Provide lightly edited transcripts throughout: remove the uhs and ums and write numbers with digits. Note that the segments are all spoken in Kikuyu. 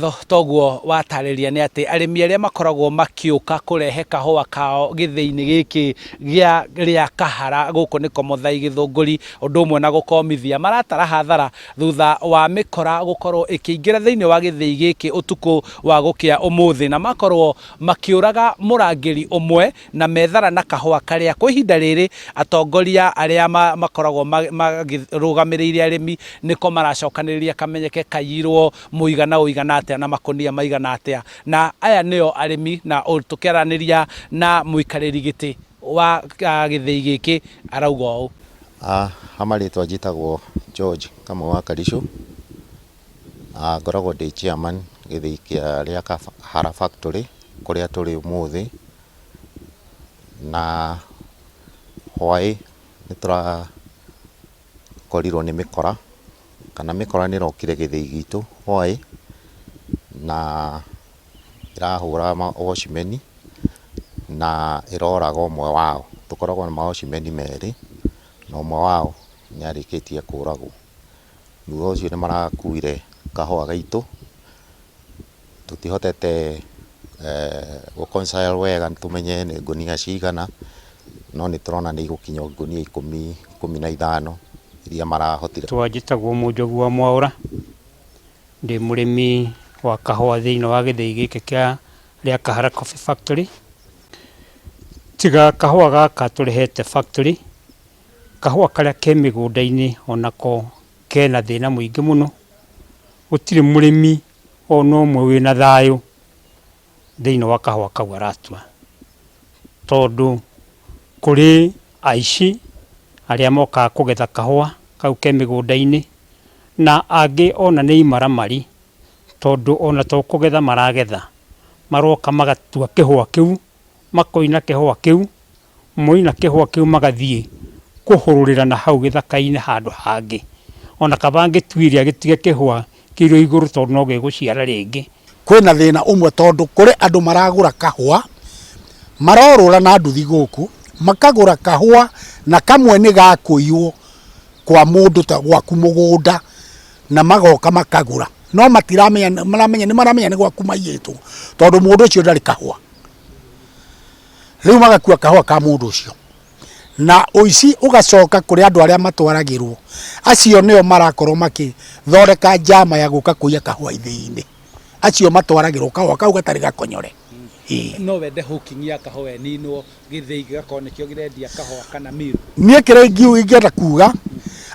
Ngatho toguo watarĩria nĩ atĩ arĩmi arĩa makoragwo makĩũka kũrehe kahũa kao gĩthĩi-inĩ gĩkĩ gĩa rĩa Kahara gũkũ nĩko Mũthai Gĩthũngũri ũndũ ũmwe na gũkomithia maratara hathara thutha wa mĩkora gũkorwo ĩkĩingĩra thĩinĩ wa gĩthĩi gĩkĩ ũtukũ wa gũkĩa ũmũthĩ na makorwo makĩũraga mũrangĩri ũmwe na methara na kahũa karĩa kwa ihinda rĩrĩ atongoria arĩa makoragwo marũgamĩrĩire arĩmi nĩko maracokanĩrĩria kamenyeke kaiyirwo mũigana ũigana atĩa na makũnia maigana atĩa. Na aya nĩo arĩmi na tũkĩaranĩria na mũikarĩri gĩtĩ wa gĩthĩi gĩkĩ arauga ũũ. Ha marĩtwa njĩtagwo George Kamau wa Karicũ, ngoragwo ndĩ chairman gĩthĩi kĩa Rĩa Kahara Factory kũrĩa tũrĩ ũmũthĩ. Na hwaĩ nĩ tũrakorirwo nĩ mĩkora, kana mĩkora nĩ ĩrokire gĩthĩi gitũ hwaĩ, na ĩrahũra watchman na ĩroraga ũmwe wao. Tũkoragwo na ma watchman merĩ, na ũmwe wao nĩ arĩkĩtie kũragwo. Thutha ũcio nĩ marakuire kahũa gaitũ. Tũtihotete gũ reconcile wega tũmenye nĩ ngũnia cigana, no nĩ tũrona nĩ igũkinya ngũnia ikũmi, 15 iria marahotire. Rĩtwa njĩtagwo Mũnjogu wa Mwaũra, ndĩ mũrĩmi wa kahũa thĩinĩ wa gĩthĩi gĩkĩ kĩa Rĩa Kahara Coffee Factory. Tiga kahũa gaka tũrehete factory, kahũa karĩa ke mĩgũnda-inĩ onako kena thĩna mũingĩ mũno. Gũtirĩ mũrĩmi ona ũmwe wĩna thayũ thĩinĩ wa kahũa kau aratua, tondũ kũrĩ aici arĩa mokaga kũgetha kahũa kau ke mĩgũnda-inĩ, na angĩ ona nĩ imaramari, tondũ ona to kũgetha maragetha, maroka magatua kĩhũa kĩu, makoina kĩhũa kĩu, Moina kĩhũa kĩu magathiĩ kũhũrũrĩra na hau gĩthaka-inĩ handũ hangĩ. O na kaba angĩtuire agĩtige kĩhũa kĩirũ igũrũ tondũ no gĩgũciara rĩngĩ. Kwĩna thĩna ũmwe tondũ kũrĩ andũ maragũra kahũa, marorũra na nduthi gũkũ, makagũra kahũa na kamwe nĩ ga kũiywo kwa mũndũ ta gwaku mũgũnda na magoka makagũra no matiramenya, maramenya nĩ maramenya nĩ gwaku maiyĩtwo tondũ mũndũ ũcio ndarĩ kahũa. Rĩu magakua kahũa ka mũndũ ũcio na ũici ũgacoka kũrĩ andũ arĩa matwaragĩrwo, acio nĩo marakorwo makĩthondeka njama ya gũka kũiya kahũa ithĩi-inĩ, acio matwaragĩrwo kahũa kau gatarĩ gakonyore. Ĩĩ. No wende hawking ya kahũa ĩninwo gĩthĩi gĩgakorwo nĩkĩo kĩrendia kahũa kana mill? Niĩ kĩrĩa ingĩenda kuga,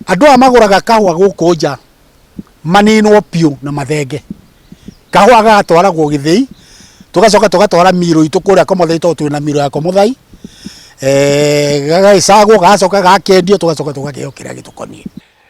andũ aya magũraga kahũa gũkũ nja maninwo biũ na mathenge. Kahũa gagatwaragwo gĩthĩi, tũgacoka tũgatwara mirũ itũ kũrĩa Komothai tondũ twĩna mirũ ya Komothai, gagagĩcagwo gagacoka gakendio tũgacoka tũgakĩheo kĩrĩa gĩtũkoniĩ.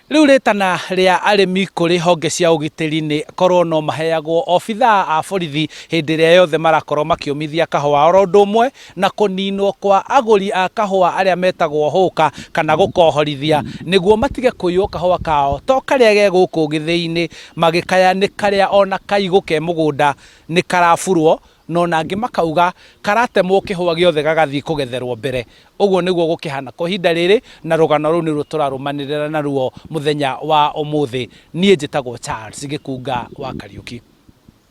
Rĩu rĩtana rĩa arĩmi kũrĩ honge cia ũgitĩri nĩ korwo no maheagwo obithaa a borithi hĩndĩ ĩrĩa yothe marakorwo makĩũmithia kahũa oro ũndũ ũmwe na kũninwo kwa agũri a kahũa arĩa metagwo hũka kana gũkohorithia nĩguo matige kũiywo kahũa kao to karĩa ge gũkũ gĩthĩi-inĩ magĩkaya nĩ karĩa ona kaigũ ke mũgũnda nĩ karaburwo na ona angĩ makauga karatemwo kĩhũa gĩothe gagathiĩ kũgetherwo mbere. Ũguo nĩguo gũkĩhana kwa ihinda rĩrĩ na rũgano rũu nĩruo tũrarũmanĩrĩra naruo mũthenya wa ũmũthĩ. Niĩ njĩtagwo Charles Gĩkunga wa Kariũki.